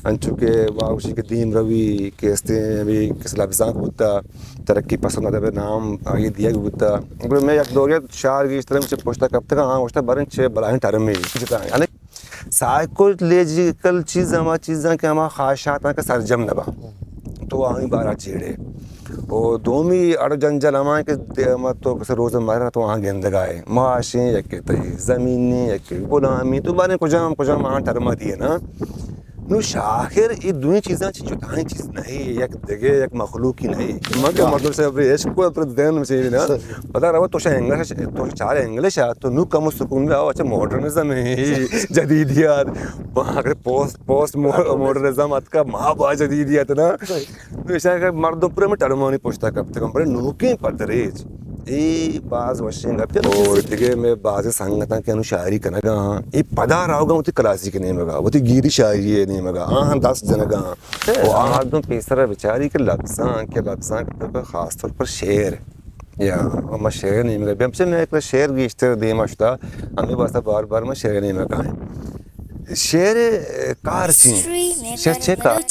انچو کہ ما گوشی کہ دیم روی کہ استیں ہمے کس لبزانک بوتا، ترقی پسند ادب نام آئی دیگ بوتا۔ گڑا میں یک دورے شعر گیشتر ہم چہ پشتا کپتگاں، آ گوشتا برن چہ بلاہیں ٹرمے جتا۔ یعنی سائیکولوجیکل چیز ہما چیزاں کہ ہما خواہشاتاں کہ سرجم نہ باں، تو آنی بارا چیڑے۔ و دومی اڑ جنجل ہما کہ دے-، ما تو کسے روز مرہ تو آں گندگائے، معاشیں یکے تئی، زمینی یکے، غلامی، تو بارے کجام کجام آں ٹرما دیے نا۔ نو شاعر اے دوئیں چیزاں چہ جتائیں چیز نہیں، یک دگہ یک مخلوقی نہیں۔ من کہ ہاں۔ مردم سے اپنے عشق کو اپنے ذہن میں چاہیے نا۔ صحیح۔ پتہ رہا تو شاہ انگلش، تو چار انگلش ہے، تو نو کم سکون میں آؤ، اچھا ماڈرنزم ہے، جدیدیت، وہاں اگر پوسٹ، پوسٹ مو-، ماڈرنزم اتکا، ماں با جدیدیت نا۔ صحیح۔ نو ایشاں کہ مردم پورا میں ٹرمانی پشتا کپتگاں، بڑے نوکیں پدریچ۔ اے باز وشیں گپے۔ اور دگہ میں بازیں سنگتاں کہ انو شاعری کنگا ہاں۔ اے پدا راوگا وتی کلاسیک نیمگا، وتی گیری شاعری نیمگا، آہاں دست جنگا ہاں۔ او آ مردم پیسرا بچاری کہ لبزانک، کہ لبزانک تو خاص طور پر شعر یا ہما شعر نیمگا۔ بیا چہ میں ایک شعر گیشتر دیما شتا، ہمیں واسطہ بار بار میں شعر نیمگا ہیں۔ شعر کار چی؟ شعر چے کار؟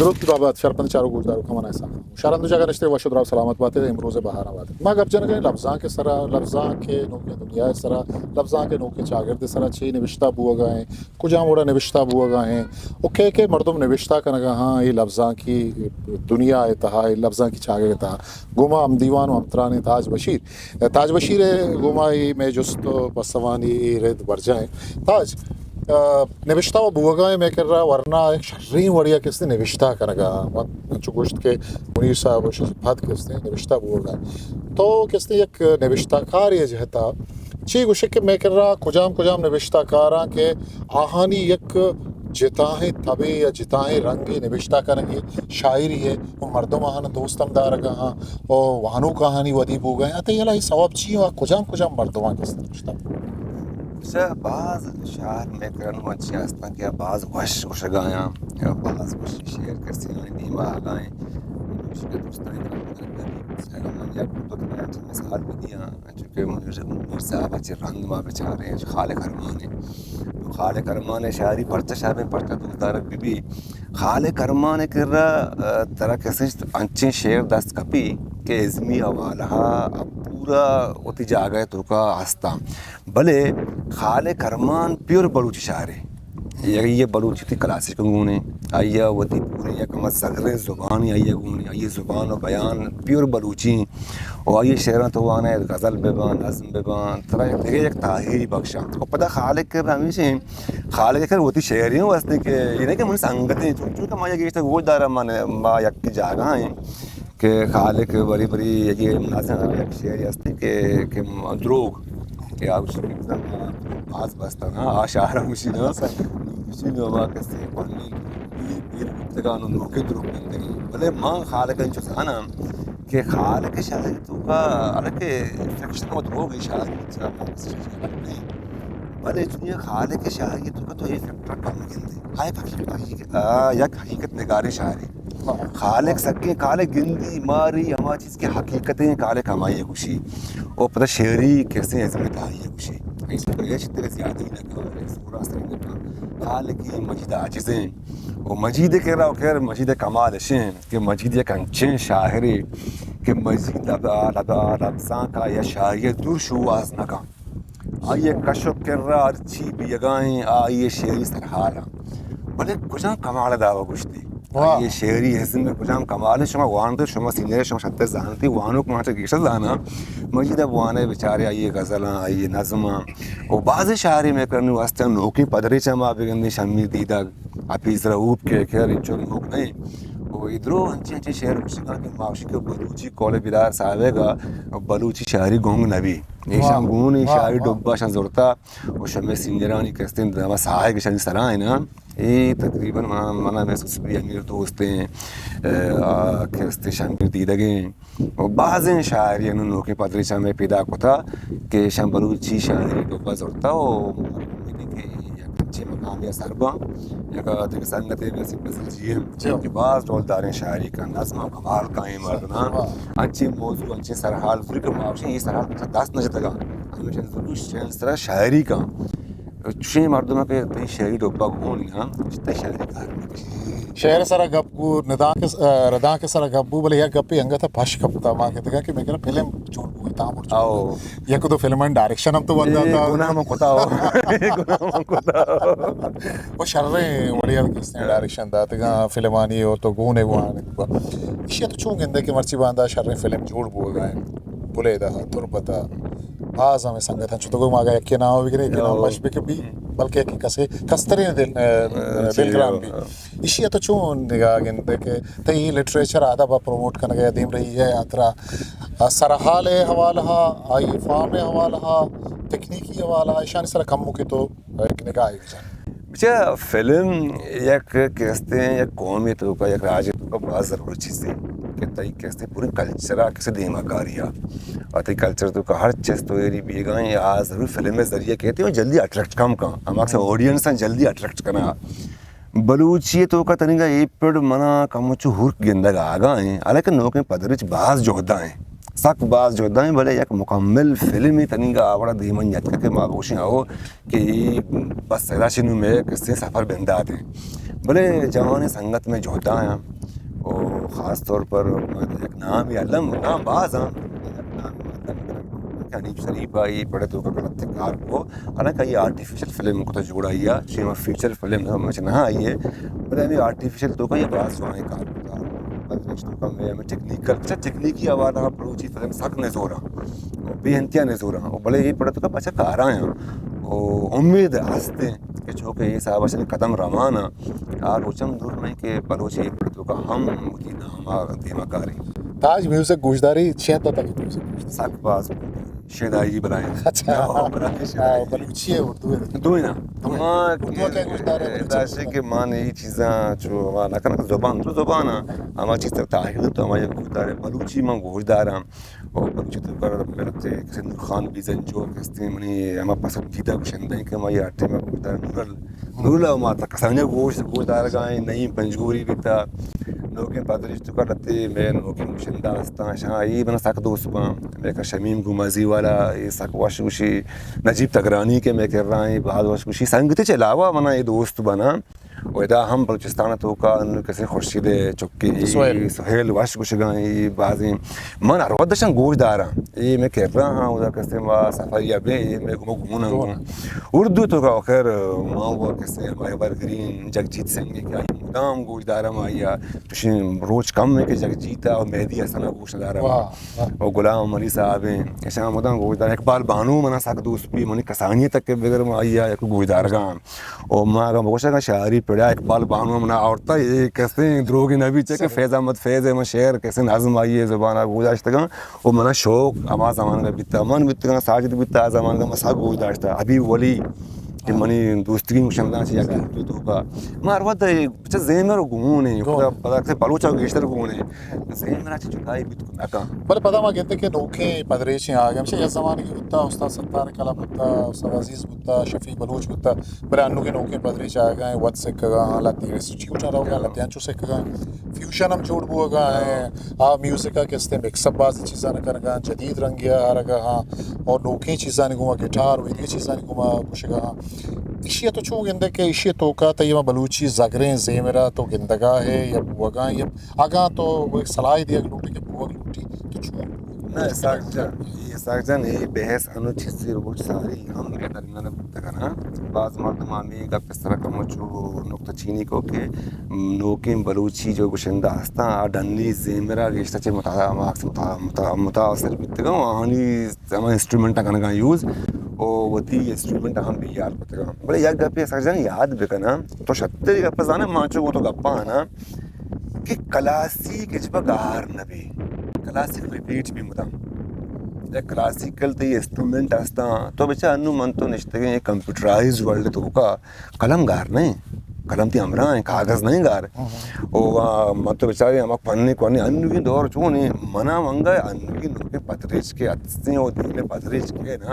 درود بابت شرپند چارو گوشداروکاں، من احسان۔ شرند جگہ نشتے وش و دراو سلامت باتے، امروز بہار آباد۔ ما گپ جنگا ہیں لبزانک سرا، لبزانک نوکیں دنیا سرا، لبزانک نوکیں چاگرد سرا چی نوشتہ بوگا ہیں، کجام وڑا نوشتہ بوگا ہیں، و کئے کئے مردم نوشتہ کنگا ہاں، اے لبزانکی دنیا ء تہا، اے لبزانکی چاگرد ء تہا۔ گوما ہم دیوان و ہمتران تاج بشیر۔ تاج بشیر ء گوما اے مئے جست و پسوانی اے رد برجاہ ہیں۔ تاج، آ، نوشتہ و بوگا ہیں مئے کرا ورنا یک شریں وڑیا کسے نوشتہ کنگا۔ انچو گوشت کہ منیر صاحب و شش پد کسے نوشتہ بوگا ہیں۔ تو کسے یک نوشتہ کارے جہتا چی گوشے کہ مئے کرا کجام کجام نبشتہ کاراں کہ آہانی یک جتاہیں تبے یا جتاہیں رنگے نبشتہ کنگے شاعری ہے، و مردم آہان دوست ہم دارگا ہاں، و وانوک آہانی ودی بوگا ہیں۔ اتہ یلا اے سوب چی ہوا، کجام کجام مردماں کس نبشتہ؟ شہ باز شاعر مئے کرا نو انچیں ہستاں کہ باز وش گوشگایاں، یا باز وش شعر کسے آئی دیما آگائیں۔ دوستانی طرف من یک دو مثال بدیاں۔ چونکہ منیر، منیر صاحب ء چہ رند ما بچاریں، خالق ارمان ء۔ تو خالق ارمان ء شاعری پرچہ شابیں، پرچہ دوست دارگ بہ بی۔ خالق ارمان ء کرا، ء، ترا کسے انچیں شعر دست کپی کہ ازمی حوالہ ء پورا وتی جاگہ ء توکا ہستاں۔ بلے خالق ارمان پیور بلوچی شاعرے۔ آئی ء بلوچی وتی کلاسیک گون ایں، آئی ء وتی پوریں یک ہما زریں زبانے آئی ء گون ایں، آئی ء زبان و بیان پیور بلوچی ایں۔ و آئی ء شعراں تو وانئے، غزل بہ باں، نظم بہ باں، ترا یک دگہ یک تاہیری بخشاں۔ و پدا خالق کرا ہمیش ایں، خالق کرا وتی شعری ہم ہستیں کہ اے نہ کہ من سنگتیں، چون، چونکہ ما یک گیشتر گوش دارا، من، ما یک جاگہ ایں۔ کہ خالق بری بری یکی نازن یک شعری ہستی کہ، کہ دروگ، کہ آ گوشی کہ باز بستن، ہاں، آ شاعر ہم گوشی نا، گوشی نا، ما کسی پنی پیر، پیر گپتگان و نوکے دروگ گندگی۔ بلے ما خالق انچو زاناں کہ خالق شاعری توکا، حالانکہ فکشن و دروگ شاعری چا، بلے چونکہ خالق شاعری توکا تو یہ فیکٹر کم گندے۔ آ یک حقیقت، آ یک حقیقت نگاریں شاعرے۔ خالق سکیں، خالق گندی، ماری، ہما چیز کہ حقیقتیں، خالق ہمائی گوشی۔ او پدا شعری کسے ازم تہائی گوشی۔ ایسے تو یہ چیز زیادہ ہی نہ کار، سورا سر نہ کار۔ خالقی مجید عاجزیں۔ او مجید کرا، خیر، مجید کمال اشیں کہ مجید یک انچیں شاعرے کہ مجید لب-، لب-، لبزانکا یا شاعری دور شوہاز نہ کن۔ آئی ء کش و کر ء ہرچی بیگا ایں، آئی ء شعری سرحال آں۔ بلے کجام کمال ء دعوی گوشتی؟ واہ۔ آئی ء شعری ازم ء کجام کمال ایں؟ شما وانت، شما سینئر، شما شتر زانتی، وانوک ما چہ گیشتر زاناں۔ مجید ء بوانے بچارے آئی ء غزلاں، آئی ء نظماں۔ و بازیں شاعری مئے کرنی واسطہ نوکیں پدریچ ء ما بگندیں شمیر دیدگ، حفیظ رؤف کہ خیر انچو نوک نہ ایں۔ و اے درو انچیں انچیں شعر گوشگا کہ ما گوشی کہ بلوچی قول بیدار صاحب ء گا بلوچی شاعری گنگ نہ بی۔ ایشاں واہ، گون ایں واہ، شاعری واہ۔ ڈبہ اشاں زرتا و شمئے سینئرانی کستیں دما ساہگ اشانی سرا ایں نا۔ اے تقریباً منا، منا محسوس بی امیر دوستیں، ء، آ، کستیں شمیر دیدگیں و بازیں شاعری انوں نوکیں پدریچاں مئے پیدا کتا کہ اشاں بلوچی شاعری ڈبہ زرتا و امیدی کہ یک انچیں مقامے ء سر باں۔ یک دگہ سنگتے بی سی بزرجی ایں جی۔ کہ باز ڈولداریں شاعری کن، نظم ء کمال کن ایں مردماں۔ واہ۔ انچیں موضوع، انچیں سرحال، زوری کہ ما گوشیں، اے سرحال دست نہ جتگا۔ ہمیشہ ضرور شعر سرا شاعری کن۔ چوشیں مردم کہ تئی شعری ڈوبا گون نا، تئی شعری کار نہ کشی۔ شعر سرا گپ بو، ندانک س-، ردانک سرا گپ بو، بلے یک گپے انگت پش کپتا، ما گندگا کہ میکرا فلم جوڑ بو، تامر جوڑ بو۔ آؤ۔ یک دو فلمان ڈائریکشن ہم تو بندہ اے، تھا۔ گناہ من کتا ہو۔ گناہ من کتا ہو۔ وہ شریں وڑیا کس نے ڈائریکشن داتگا فلمانی، اور تو گونے گوان۔ اشیا تو چون گندے کہ مرچی باندا شریں فلم جوڑ بوگا ہے۔ بلیدہ، تربت، باز ہمیں سنگت ہیں، چطور ما اگر یکی نام بگرے، یکی نام او۔ مش بکبی، بلکہ یکی کسے کستریں دل، اے، جی، دل گران او۔ بی۔ اشی تو چون نگاہ گندے کہ تئی لٹریچر ادب پروموٹ کنگا یا دیم رہی ہے، اترا سرحال حوالہ، آئی فارم حوالہ، تکنیکی حوالہ، اشانی سر کم مکے تو ایک نگاہ بچار۔ بچا، فلم یک کستیں یک قومی توکا، یک راجے توکا باز ضروری چیزے کہ تئی کستیں پوری کلچر آ کسے دیما کاری آ، اور تئی کلچر توکا ہر چیز تو ایری بیگا ہیں، آ ضرور فلم ذریعہ کہتے ہیں، جلدی اٹریکٹ کم کن، ہم اکثر آڈینس ہیں جلدی اٹریکٹ کنا۔ بلوچی توکا تنیگا اے پڑ منا کمچو ہورک گندگ آگا ہیں، حالانکہ نوکیں پدریچ باز جہدا ہیں، سک باز جہدا ہیں، بلے یک مکمل فلمے تنیگا آ وڑا دیما نیتکا کہ ما گوشیں او کہ بس ادا چہ نوں مئے کسے سفر بندات ہیں۔ بلے جوانیں سنگت مئے جہدا ہیں، او خاص طور پر یک نام علم، نام باز ہیں، حنیف شریف آئی پڑے توکا غلط کار کو، حالانکہ یہ آرٹیفیشل فلم کو تو جوڑا ہی ہے، شیما فیچر فلم ہم نہ آئی ہے، بلے ہمیں آرٹیفیشل توکا یہ باز جوانیں کار کو۔ بلوچی توکا مئے ہمیں ٹیکنیکل، اچھا، ٹیکنیکی حوالہ بلوچی فلم سک نزوراں، بے انتہا نزوراں، بلے اے پڑے توکا پچا کاراں۔ او امید ہستے کہ چونکہ اے صاحب اچھے قدم روانا، آ روچم دور نہیں کہ بلوچی اے پڑے توکا ہم وتی نام آ دیما کاری۔ تاج میوزک گوشداری چین تا تک میوزک گوشداری؟ سک باز۔ شیدائی بلائیں۔ اچھا۔ ہاں، بلائیں شیدائی۔ ہاں، بلوچی ہے، اردو ہے؟ دوئیں نا۔ دوئیں۔ ما اردو کیا گوشدار ہے، بلوچی داشے کہ من یہ چیزاں چو ما نہ کناں، زبان تو زبان ہے۔ ہما چیز تر تاہیر تو ہما یک گوشدار ہے۔ بلوچی من گوشداراں۔ اور بلوچی تو پر ملتے کسے نور خان بیزنجو کستے منی ہما پسندیدہ گوشندہ ہیں کہ ہما یہ آٹے میں گوشدار نورل نورلا ما تا کسانیاں گوش، گوش دارگا ایں، نعیم پنجگوری بیتا، نوکیں پادریچ توکا لتے، مئے نوکیں گوشندہ استاں، شاں ای منا سک دوست باں، مئے کہ شمیم گومازی والا، ای سک وش گوشی، نجیب تگرانی کہ مئے کرا ایں، باز وش گوشی، سنگتے چہ علاوہ منا ای دوست بنا، و ادا ہم بلوچستان توکا انو کسے خورشید چکی، سہیل۔ سہیل وش گوشگا ایں، بازیں من ہر وھد اشاں گوش داراں۔ اے مئے کرا ہاں، اودا کسے ما سفر یا بے، اے مئے گمو گمون ہم گون۔ اردو توکا خیر، ما وہ کسے ہمارے برگرین جگجیت سنگھ کہ آئی مدام گوش دارم آئی، چوشیں روچ کم ہے کہ جگجیت اور مہدی حسن گوش دارم۔ واہ، واہ۔ اور غلام علی صاحب ہیں، اشاں مدام گوش دارم۔ اقبال بانو منا سک دوست بی، منی کسانی تک کہ بگر ما آئی یک گوش دارگا۔ و ما اگاں بگوشاں کہ شاعری پڑا اقبال بانو منا آورتا، اے کسے دروگی نبی چہ کہ فیض احمد فیض ہے، من شعر کسے نظم آئی زبانا گوشتگاں۔ و منا شوق ہما زمانگا بیتا، من بیتگاں ساجد بیتا، آ زمانگا من سک گوش داشتا۔ حبیب ولی کہ منی دوستگیں گوشنداں چہ یکے اردو توکا۔ ما ہر وقت چہ زیمر و گون ہیں، گون۔ خدا پدا کسے بلوچا گیشتر گون ہیں۔ زیمرا چہ جدائی بیت نہ کن۔ بلے پدا ما گندے کہ نوکیں پدریچیں آگے ہمشہ یک زمانگے بوتا، استاد ستار کلا بوتا، استاد عزیز بوتا، شفیع بلوچ بوتا، بلے انوگیں نوکیں پدریچ آگا ہیں، وت سکگا ہیں، لہتے انسٹیٹیوٹ روگا ہیں، لہتے انچو سکگا ہیں، فیوژن ہم جوڑ بوگا ہیں، آ میوزک ء کہ استیں مکس اپ بازیں چیزاں کنگا، جدید رنگے آرگا ہاں، اور نوکیں چیزانی گوما گٹار و ایدگہ چیزانی گوما کشگا ہاں۔ ایشی ء تو چون گندے کہ ایشی ء توکا تئی ہما بلوچی زگریں زیمرا تو گندگا ہے یا بوگا ہے یا اگاں تو وہ صلاح دیگ لوٹے کہ بوگ لوٹی تو چون؟ نہ، اسحاق جان، اے اسحاق جان، اے بحث انو چیزے روچ ساری ہم درمیان بوتگ انت۔ باز مردم ہمے گپ ء سرا کمو چو نقطہ چینی کو کہ نوکیں بلوچی جو گشندہ ہستاں، آ ڈنی زیمرا گیشتر چہ متا-، متا-، متا-، متاثر بیتگاں و آہانی ہما انسٹرومنٹ کنگا یوز و وتی انسٹرومنٹ ہم بے یار کتگاں۔ بلے یک گپے اسحاق جان یاد بکناں، تو شتری گپ زانے، ما چو گوں تو گپا آنا کہ کلاسیک ہچبر گار نہ بی، کلاسیک ریپیٹ بی مدام۔ یک کلاسیکل تئی انسٹرومنٹ ہستاں، تو بچا انو من تو نشتگیں کمپیوٹرائزڈ ورلڈ توکا، قلم گار نہ انت، قلم تئی ہمراہ ایں، کاغذ نہ ایں گار۔ او، آ، من تو بچارے ہما کوہنیں، کوہنیں انوگیں دور چون ایں، منا منگا انوگیں نوکیں پدریچ کہ ہستیں او دیم ءِ پدریچ کہ نا،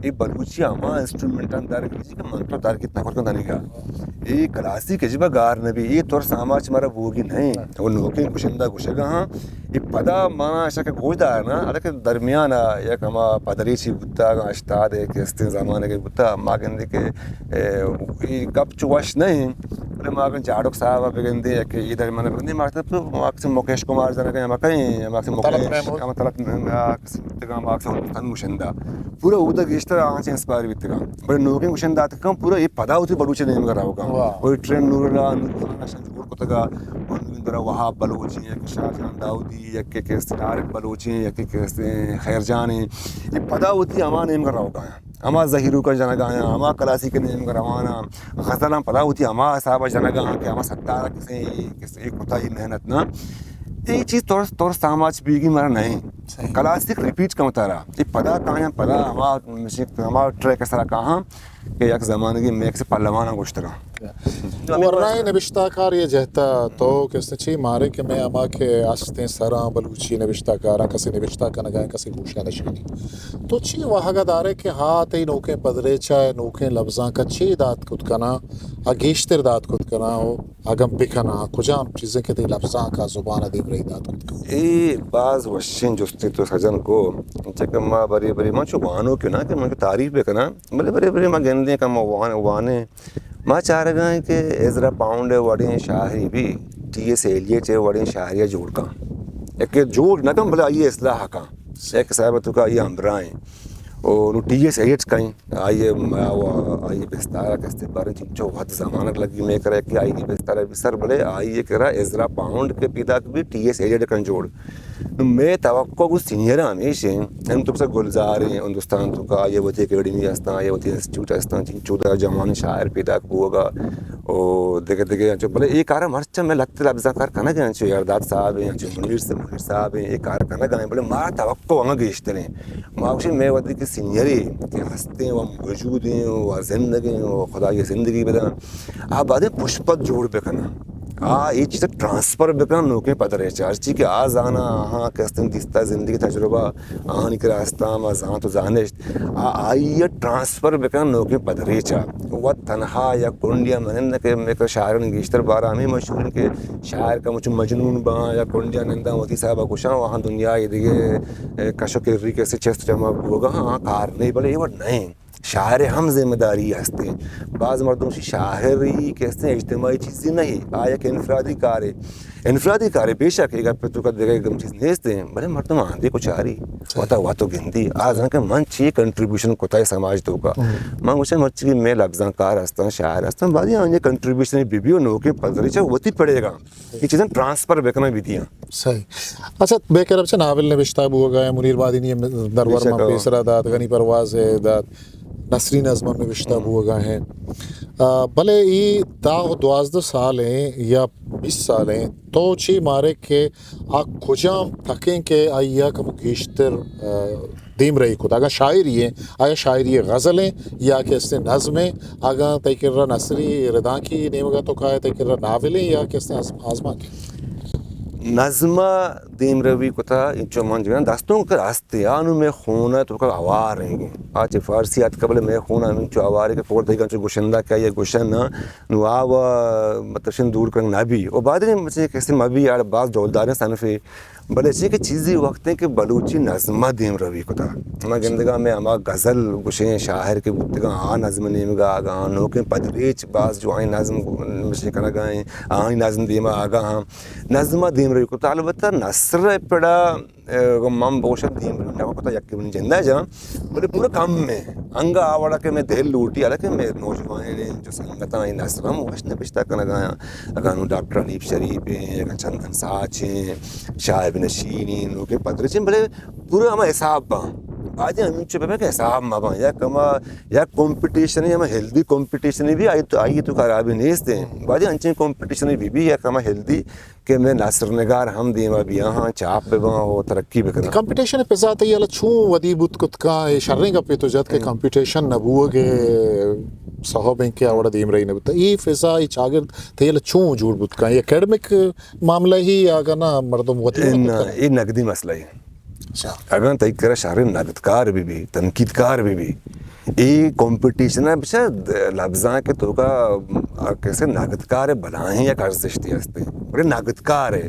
اے بلوچی ہما انسٹرومنٹاں در گیجی کہ من تو در گیت نہ کت کنت دنیگا۔ اے کلاسیک ہچبر گار نہ بی، اے ترس آماچ مارا بوگی نہ ایں۔ او نوکیں گشندہ گشگا ہاں، اے پدا منا اشاں کہ گوش دار نا، حالانکہ درمیان ءَ یک ہما پدریچی بوتگ، ہشتاد ءِ کہ استیں زمانگ بوتگ، ما گندیں کہ، اے، اے گپ چو وش نہ ایں، بلے ما اگاں جاڑک صاحب ءَ بگندیں، یک اے در من بگندیں، ما تو ما کسی مکیش کمار جنگ ءَ ہم کہیں، ما کسی طلعت مکیش، محمود۔ ہم طلعت، آ، کسی بوتگاں، ما کسی ہندوستان گشندہ۔ پورا اودا گیشتر آہاں چہ انسپائر بیتگاں۔ بلے نوکیں گشندہ اتکاں، پورا اے پدا وتی بلوچ ءِ نیمگ ءَ روگاں۔ واہ۔ وہی ٹرینڈ نوراللہ، نوراللہ شان جوڑ کتگا، اور نوراللہ وہاب بلوچ ایں، یک شاہ جان داؤدی، یک کہ است طارق بلوچ ایں، یک کہ است خیر جان ایں۔ اے پدا وتی ہما نیمگ ءَ روگا ایں۔ ہما زہیروکاں جنگا ایں، ہما کلاسیک ءِ نیمگ ءَ روان ایں۔ غزلاں پدا وتی ہما حساب ءَ جنگا ایں کہ ہما ستار ءَ کسے، کسے کتا اے محنت نا۔ اے چیز ترس، ترس آماچ بیگی مارا نہ ایں۔ صحیح۔ کلاسیک ریپیٹ کن وتارا۔ اے پدا کایاں پدا ہما، ہما ٹریک ءِ سرا کاہاں۔ کہ یک زمانگے مئے کسے پہلواناں گوشتگاں۔ ورنائیں نبشتہ کار اے جہتا تو کسے چی مارے کہ مئے ہما کہ استیں سراں بلوچی نبشتہ کاراں کسے نبشتہ کنگا ایں، کسے گوشا نشینی۔ تو چی واہگا دارے کہ ہا تئی نوکیں پدریچا نوکیں لبزانکا چی دات کت کناں، آ گیشتر دات کت کناں و اگاں بکناں، کجام چیزیں کہ تئی لبزانکا زبانا دیمرئی دات کت کناں؟ اے باز وشیں جستے تو سجن کو، چکہ ما برے برے من چو وانوک نہ کہ من چو تعریف بکناں، بلے برے برے ما گندیں کہ ما وان-، وانیں۔ ما چارگا ایں کہ ازرا پاؤنڈ ءِ وڑیں شاعری بی، ٹی ایس ایلیٹ ءِ وڑیں شاعری ءَ جوڑ کن۔ یک جوڑ نہ کن، بلے آئی ءِ اصلاح کن۔ یک صاحب تو کا آئی ءِ ہمراہ ایں۔ او نو ٹی ایس ایلیٹ کئیں، آئی ءِ، آئی ءِ بستار ءَ کستے باریں چنچو وھد زمانگ لگی مئے کرا کہ آئی ءِ بستار ءَ بسر، بلے آئی ءِ کرا ازرا پاؤنڈ کہ پیداک بی، ٹی ایس ایلیٹ کن جوڑ۔ نو مئے توقع گوں سینئر ہمیش ایں، ہم تو بسا گلزار ایں، ہندوستان تو کا، آئی ءِ وتی اکیڈمی ہستاں، آئی ءِ وتی انسٹیٹیوٹ ہستاں، چنچو در جوان شاعر پیداک بوگا، او دگہ دگہ انچو، بلے اے کار مرچاں مئے لہتے لبزانکار کنگ ءَ انچو یارداد صاحب ایں، انچو منیر سے-، منیر صاحب ایں، اے کار کنگ ءَ ایں، بلے مارا توقع ہم گیشتر ایں۔ ما گوشیں مئے وھدے کہ سینئرے کہ ہستیں و موجود ایں و زندگ ایں و خدا آئی ءَ زندگی بداں، آ باید پشپت جوڑ بکناں۔ آ اے چیز ٹرانسفر بکناں نوکیں پدریچ ءَ، ہرچی کہ آ زاناں، آہاں کہ استیں دیستہ زندگی تجربہ آہانی کرا ہستاں، ہما زانت و زانشت، آ آئی ءَ ٹرانسفر بکناں نوکیں پدریچ ءَ۔ وت تنہا یا کنڈیا من نہ کہ مئے شاعرانی گیشتر بارہ ہمے مشہور ایں کہ شاعر کمو چو مجنون باں یا کنڈیا ننداں وتی صاحب ءَ گوشاں، آہاں دنیا ءِ دگہ، اے، کش و کری کسے چست جمع بوگا آں کار نہ ایں، بلے اے وڑ نہ ایں۔ شاعر ءِ ہم ذمہ داری ہستیں۔ باز مردم گوشی شاعری کسے اجتماعی چیزے نہ ایں، آ یک انفرادی کارے۔ انفرادی کارے، بے شک اے گپ ءِ توکا دگہ گم چیز نیستیں، بلے مردم آندے کو چاری، وتا وتو گندی، آ زاناں کہ من چی کنٹریبیوشن کتا اے سماج توکا۔ من گوشاں مرچی کہ مئے لبزانکار ہستاں، شاعر ہستاں، بازیں آنی کنٹریبیوشن بی بی و نوکیں پدریچ ءَ وتی پڑے گا۔ اے چیزاں ٹرانسفر بکناں بدیاں۔ صحیح۔ اچھا، بے کرب چہ ناول نبشتہ بوگا ایں، منیر بادینی ءِ درور بے شک، من ہاں۔ پیسرا دات، غنی پرواز ءِ دات، نثری نظم ہم نبشتہ ہم۔ بوگا ایں۔ آ، بلے اے دہ و دوازدہ سال ایں یا بیست سال ایں، تو چی مارے کہ آ کجام تکیں کہ آئی ءَ کمو گیشتر، آ، دیمرئی کت؟ اگاں شاعری ایں، آیا شاعری غزل ایں یا کہ استیں نظم ایں؟ اگاں تئی کرا نثری ردانکی نیمگا تو کائے، تئی کرا ناول ایں یا کہ استیں آز-، آزمانک ایں؟ نظم ءَ دیمروی کتا، انچو من جوان دستونک ہستے، آ نوں مئے خون ءِ توکا ہوار ایں۔ آ چہ فارسی اتکا، بلے مئے خون ءَ ہمینچو ہوار ایں کہ پورتگی انچو گشندہ کہ آئی ءَ گشن نہ، نوں آ و مطلب شن دور کنگ نہ بی۔ و بعد ءَ مچے کسے مہ بی، آ باز ڈولداریں صنفے۔ بلے چی کہ چیزے وقت ایں کہ بلوچی نظم ءَ دیمروی کتا۔ ما گندگا مئے ہما غزل گشیں شاعر کہ بوتگاں، آ نظم ءِ نیمگا آگا آں، نوکیں پدریچ باز جوانیں نظم نوشتہ کنگا ایں، آہانی نظم دیما آگا آں۔ نظم ءَ دیمروی کتا، البتہ نثر ءِ پڑا، اے، من بگوشاں دیمروی نہ کتا، یکے منی جند ءَ جاں، بلے پورا کم ایں۔ انگا آ وڑا کہ مئے دل لوٹی، حالانکہ مئے نوجوانیں جو سنگتاں اے نثر ہم وش نبشتہ کنگا آں۔ اگاں نوں ڈاکٹر حنیف شریف ایں، اگاں چندن ساچ ایں، شاہ ابن شین ایں، نوکیں پدریچ ایں، بلے پورا ہما حساب باں۔ باید ہمینچو بہ کہ حساب مہ باں، یک ہما یک کمپٹیشن، ہما ہیلدی کمپٹیشن بھی آئی تو، آئی تو خرابی نیست ہیں۔ باید انچیں کمپٹیشن بھی بھی یک ہما ہیلدی کہ میں نثر نگار ہم دیما بیاہاں، چاپ بہ باں و ترقی بکناں۔ کمپٹیشن فضا تئی حالا چون ودی بوت کت کاں؟ اے شریں گپے تو جت کہ کمپٹیشن نہ بوگ ءِ سبب انکہ آ وڑا دیم رہی نہ بوتا۔ اے فضا، اے چاگرد تئی حالا چون جوڑ بوت کاں؟ اے اکیڈمک معاملہ ہی یا اگاں نہ مردم وتی اے وڑا نہ، کت کن؟ اے نقدی مسئلہ ہی۔ اچھا۔ اگاں تئی کرا شریں نگدکار بہ بی، تنقیدکار بہ بی، اے کمپٹیشن ءَ بچار لبزانک ءِ توکا کسے نگدکار ءِ بلاہیں یک ارزشتے ہستے۔ بلے نگدکار ءِ،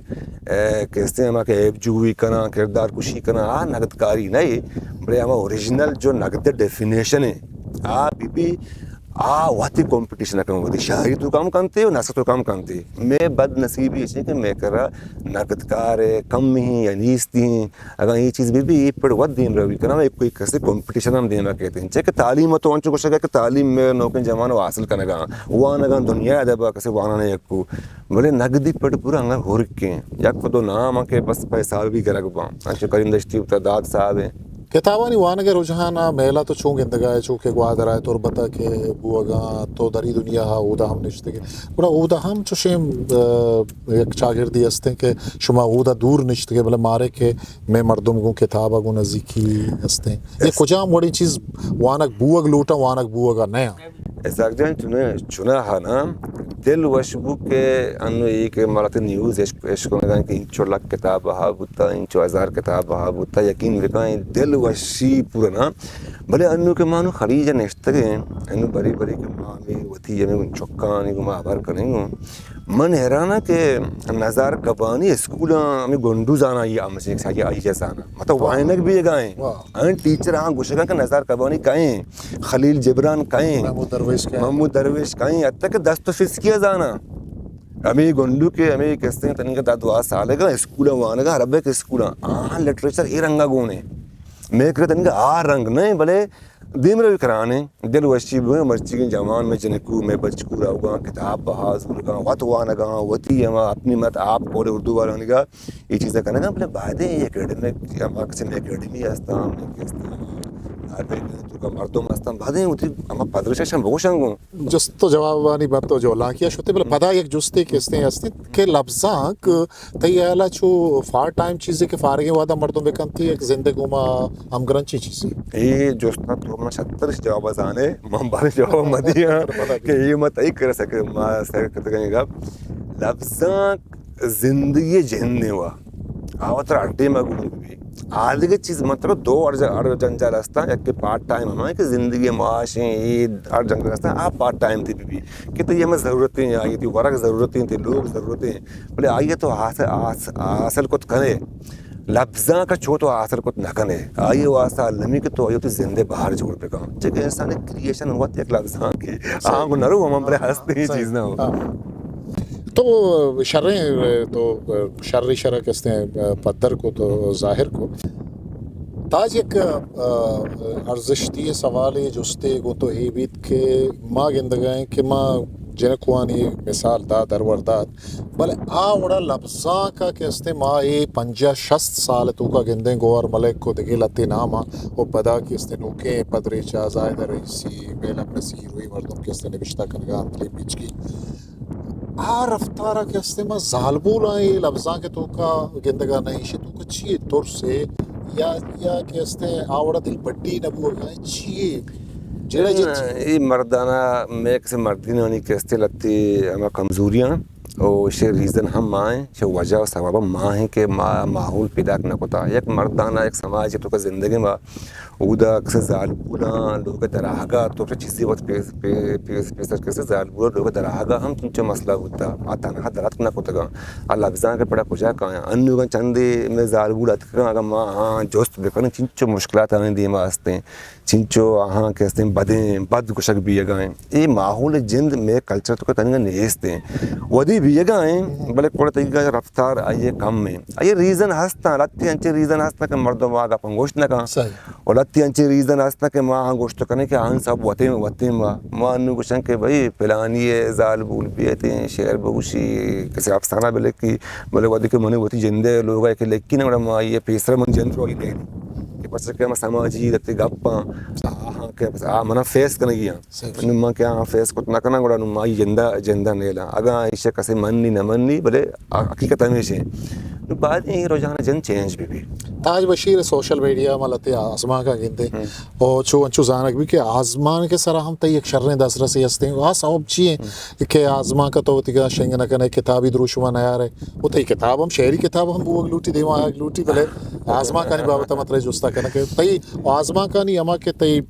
اے، کسے ہما کہ عیب جوئی کناں، کردار کشی کناں، آ نگدکاری نہ اے، بلے ہما اوریجنل جو نگد ءِ ڈیفینیشن اے، آ بہ بی، آ وتی کمپٹیشن ءَ کن، وتی شاعری توکا ہم کنتے و نثر توکا ہم کنتے۔ مئے بد نصیبی ایش اے کہ مئے کرا نگدکار ءِ کم ہی یا نیست ہی۔ اگاں اے چیز بہ بی، اے پڑ وت دیم روی کناں، ایک کوئی کسے کمپٹیشن ہم دیما کیت۔ چہ کہ تعلیم تو انچو گوشگا کہ تعلیم مئے نوکیں جوان حاصل کنگا، وانگا دنیا ءِ ادبا کسے وانانے یکو، بلے نگدی پڑ پورا انگا ہورکیں۔ یک دو نام کہ بس پہ حساب بھی گرگ باں۔ انچو کریم دشتی بوتا، داد صاحب ہیں۔ کتابانی وانگ ءِ رجحان ءَ میلا تو چون گندگا ئے؟ چو کہ گوادر ءَ، تربت ءَ کہ بوگا، تو دری دنیا ءَ اودا ہم نشتگے۔ گڑا اودا ہم چوشیں، آ، یک چاگردی ہستیں کہ شما اودا دور نشتگے، بلے مارے کہ مئے مردم گوں کتاب ءَ گوں نزیکی ہستیں۔ اے کجام وڑیں چیز وانگ بوگ لوٹاں، وانگ بوگ ءَ نیاں؟ اسحاق جان، چنا، چنا ہا نا، دل وش بو کہ انو اے کہ مارا تئی نیوز اش-، اشکنگا کہ انچو لک کتاب بہا بوتا، انچو ہزار کتاب بہا بوتا، یقین بکن، دل وشی پورا نا۔ بلے انو کہ ما انو خلیج ءَ نشتگیں، انو بری بری کہ ما ہمے وتی ہمے چکانی گوما ہبر کنیں گوں۔ من حیران آں کہ نزار کبانی اسکولاں ہمے گونڈو زاناں، آئی ہمشی ساجی آئی زاناں۔ مطلب وائنگ بیگا ایں۔ واہ۔ ہمے ٹیچر ہاں گوشگاں کہ نزار کبانی کئیں، خلیل جبران کئیں، محمود درویش کئیں۔ محمود درویش کئیں، حتی کہ دست و فسکیا زاناں۔ ہمے گونڈو کہ ہمے کسے تنیگا دہ دوازدہ سالگا اسکولاں وانگا، عربک اسکولاں۔ آہاں لٹریچر اے رنگا گون ایں۔ مئے کرا تنیگا آ رنگ نہ ایں، بلے دیم روی کران ایں، دل وشی بوئیں، مرچیگیں جوان، مئے جنکو، مئے بچکو روگاں، کتاب بہا زورگاں، وت وانگاں، وتی ہما اپنی مت آپ قول اردو والانیگا اے چیزا کنگاں، بلے بایدیں اے اکیڈمک، ہما کسے مئے اکیڈمی ہستاں، مئے کہ ہستاں، ہما لائبریری توکا مردم ہستاں، بایدیں وتی ہما پدریچاں بگوشاں گوں۔ جست و جوابانی بنت و جو لانکیا شتے، بلے پدا یک جستے کہ ہستیں ہستیں کہ لبزانک تئی ہیالا چو پارٹ ٹائم چیزے کہ فارغیں وہدا مردم بکنتی، یک زندے گوما ہمگرنچیں چیزے؟ اے جستا تو من شترش جواب زانے، من بارے جواب مدیاں کہ اے مت تئی کر سکے، ما سر کتگیں گپ۔ لبزانک زندگی جندے وا، آ وترا ہر ٹیم ءَ گون بہ بی۔ آ دگہ چیز مطلب دو اڑ ج-، اڑ جنجال ہستاں، یک کہ پارٹ ٹائم ہما کہ زندگی معاش ایں، اے اڑ جنجال ہستاں، آ پارٹ ٹائم تئی بہ بی۔ کہ تئی ہمے ضرورتیں، آئی تئی ورگ ضرورتیں، تئی لوگ ضرورتیں، بلے آئی تو حاصل، حاص-، حاصل کت کنے۔ لبزانک چو تو حاصل کت نہ کنے۔ آئی واسطہ المی کہ تو آئی تئی زندے بہر جوڑ بکن۔ چہ کہ انسان کریئیشن وت یک لبزانکے۔ آنگو نرو ہم بلے ہستے چیز نہ ہو۔ تو شریں، تو شری شرک ہستیں پدر کو تو ظاہر کو۔ تاج یک، آ، ارزشتی سوالے جستے گوں تو اے بیت کہ ما گندگائیں کہ ما جنکوانی مثال دات، درور دات، بلے آ وڑا لبزانک ءَ کہ استیں ما اے پنجاہ شست سال توکا گندیں، گوہر ملک و دگہ لتے نام ءَ و پدا کہ استیں نوکیں پدریچ ءَ زاہد رئیسی، بیلم نصیر و اے مردم کہ استیں نبشتہ کنگا انت، لیپیچکی۔ آ رفتارا کہ استیں ما زالبولاں اے لبزانک توکا گندگا نہ، ایشی توکا چی ترسے یا، یا کہ استیں آ وڑا دل بڈی نہ بوگا چی؟ جیڑا جت۔ اے مردانا، مئے کسے مردینانی کہ استیں لتے ہما کمزوریاں، او ایشی ریزن ہم ما ایں، ایشی وجہ و سبب ہم ما ایں کہ ما ماحول پیداک نہ کتا۔ یک مردانا، یک سماجے توکا زندگیں ما اودا کسے زالبولاں لوگ دراہگا تو چیزے وت پیس-، پے-، پیس-، پیسر کسے زالبولاں لوگ دراہگا ہم چنچو مسئلہ بوتا، آ تنہا دراتک نہ کتگاں۔ آ لبزانک پڑا کجا کایاں؟ انوگاں چندے مئے زالبول اتکگاں، اگاں ما آہاں جست بکنیں چنچو مشکلات آئیں دیما ہستیں، چنچو آہاں کہ ہستیں بدیں، بد گشگ بیگا ایں۔ اے ماحول جند مئے کلچر توکا تنیگا نیست ایں۔ ودی بیگا ایں، بلے کوڑا تنیگا رفتار آئی کم ایں۔ آئی ریزن ہستاں، لتی انچیں ریزن ہستاں کہ مردم آ گپاں گوشت نہ کن۔ صحیح۔ و لتی انچیں ریزن ہستاں کہ ما آہاں گوشت کنیں کہ آہاں سب وتیں، وتیں ما، ما انو گوشن کہ بھئی پلانی زالبول بیتیں، شعر بگوشی، کسے افسانہ بلکی، بلے وھدے کہ منی وتی جندے لوگا کہ لکی نہ، گڑا ما آئی پیسر من جند رو آئی دے۔ کہ پرچا کہ ہما سماجی لہتے گپاں، آہاں کہ آ منا فیس کنگی آں۔ نوں من کہ آہاں فیس کت نہ کناں، گڑا نوں ما آئی جندا، جندا نیلاں۔ اگاں ایشی کسے منی نہ منی، بلے حقیقت ہمیش ایں۔ نوں باید ایں رجحان جند چینج بہ بی۔ تاج بشیر سوشل میڈیا ما لہتے آزمانکاں گندے۔ او چو انچو زانگ بی کہ آزمانک سرا ہم تئی یک شریں دسترسی ہستیں۔ آ سبب چی ایں کہ آزمانک تو وتی شنگ نہ کنے، کتابی دروشم ءَ نیارے؟ و تئی کتاب ہم، شعری کتاب ہم بوگ لوٹی، دیما آیگ لوٹی، بلے آزمانکانی بابت ما ترا جستا کناں کہ تئی آزمانکانی ہما کہ تئی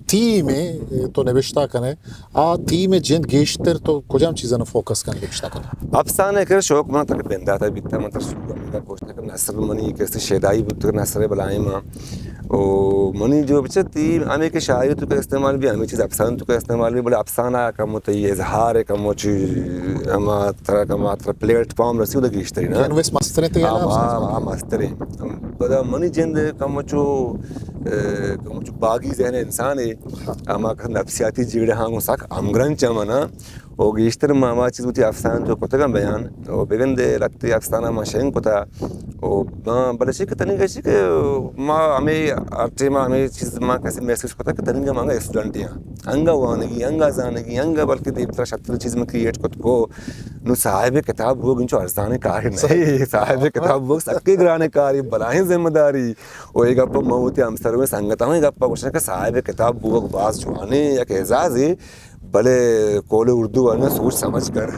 تھیم ءَ تو نبشتہ کنے، آ تھیم ءِ جند گیشتر تو کجام چیزاں فوکس کن نبشتہ کن؟ افسانہ ءِ کر شوق من تک بندات ءَ بیتا، من تر شوق من تک گوشت کہ نثر منی کسے شیدائی بوت، نثر بلائیں ما۔ او منی جو بچتی ہمیں کہ شاعری تو کا استعمال بھی، ہمیں چیز افسانہ تو کا استعمال بھی، بلے افسانہ کم ہوتا ہی اظہار ہے، کم ہو چی، ہما ترا، کم ترا پلیٹ فارم رسی ہوتا گیشتری نا۔ کینوس مستریں تئی ہاں، افسانہ ہاں، ہاں، مستریں۔ پدا منی جند کم چو، اے، کم چو باغی ذہن انسان ہے، ہما کہ نفسیاتی جیڑہ ہاں گوں سک ہمگرنچ منا۔ او گیشتر ما ہما چیز وتی افسانہ تو کتگاں بیان۔ او بگندے لہتے افسانہ ما شنگ کتا۔ او ما بلے چی کہ تنیگا چی کہ ما ہمیں ہر ٹائم ہمیں چیز ما کسے محسوس کتا کہ تنیگا ما انگا اسٹوڈنٹ ہیں۔ انگا وانگی، انگا زانگی، انگا بلکہ دیمترا شتر چیز من کریئیٹ کت کو۔ نوں صاحب کتاب بوگ انچو ارزانیں کارے نہ۔ صاحب کتاب بوگ سکے گرانیں کارے، بلاہیں ذمہ داری۔ او اے گپ ما وتی ہمسرویں سنگتاں اے گپ گوشن کہ صاحب کتاب بوگ باز جوانیں یک اعزازے، بلے قول اردو والا سوچ سمجھ کر۔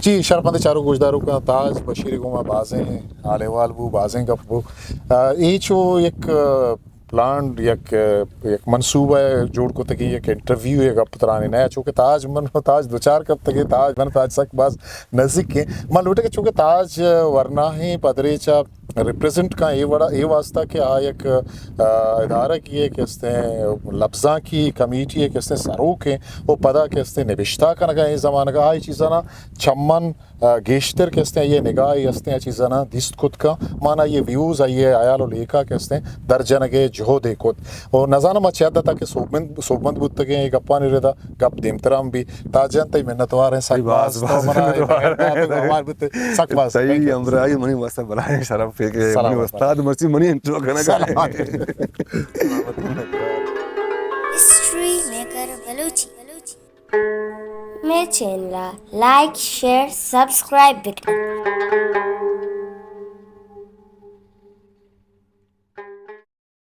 جی، شرپمند چاروک گوشداروکاں، تاج بشیر گوما بازیں حال احوال بو، بازیں گپ بو۔ آ، اے چو یک، آ، پلان، یک، یک منصوبہ جوڑ کتگی، یک انٹرویو، یک گپ ترانے نہ، چونکہ تاج من، تاج دوچار کپتگی، تاج من، تاج سک باز نزیک ہیں۔ من لوٹے کہ چونکہ تاج ورناہیں پدریچا ریپریزنٹ کاں اے وڑا، اے واسطہ کہ آ یک، آ، ادارہ کی یک استیں لبزانکی کمیٹی یک استیں سروک ہیں، و پدا کہ استیں نبشتہ کنگا اے زمانگا آئی چیزانا چمن، آ، گیشتر کہ استیں آئی نگاہ اے استیں آ چیزانا دیست کت کن، مانا آئی ویوز، آئی حیال و لیکہ کہ استیں در جنگے جہدے کت۔ و نزانم ما چہ حد تک سوبمند، سوبمند بوتگیں اے گپانی ردا۔ گپ دیمترا ہم بی۔ تاج جان، تئی منتوار ہیں، سک باز، باز، تو باز منا منتوار۔ اے بات گوار بوتے، سک باز۔ تئی ہمراہی منی واسطہ بلاہیں شرف ہے کہ منی استاد مرچی منی انٹرو کنگا۔ سلامت۔ ہسٹری میکر بلوچی۔ مئے چینل ءَ لائک، شیئر، سبسکرائب بکن۔